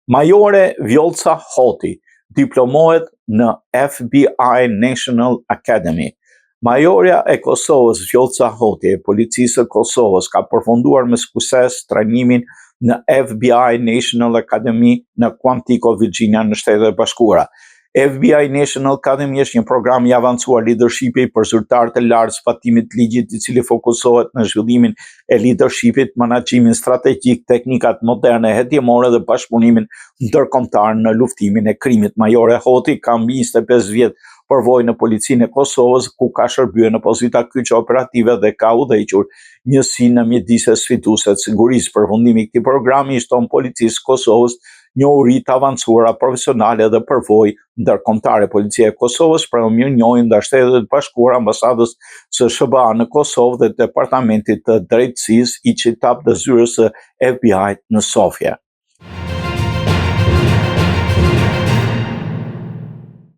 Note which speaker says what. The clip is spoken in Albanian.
Speaker 1: Majore Vjollca Hoti diplomohet në FBI National Academy. Majorja e Kosovës Vjollca Hoti e Policisë së Kosovës ka përfunduar me sukses trajnimin në FBI National Academy në Quantico, Virginia në Shtetet e Bashkuara. FBI National Academy është një program i avancuar leadershipi për zyrtarë të lartë zbatimit të ligjit i cili fokusohet në zhvillimin e leadershipit, menaxhimin strategjik, teknikat moderne hetimore dhe bashkëpunimin ndërkombëtar në luftimin e krimit. Majore Hoti ka mbi 25 vjet përvojë në policinë e Kosovës, ku ka shërbyer në pozita kyçe operative dhe ka udhëhequr njësi në mjedise sfiduese të sigurisë. Përfundimi i këtij programi i shton policisë së Kosovës njohuri të avancuara profesionale dhe përvojë ndërkombëtare. Policia e Kosovës shprehu mirënjohjen ndaj Shteteve të Bashkuara, ambasadës së SHBA në Kosovë dhe Departamentit të Drejtësisë, ICITAP dhe zyrës së FBI në Sofje.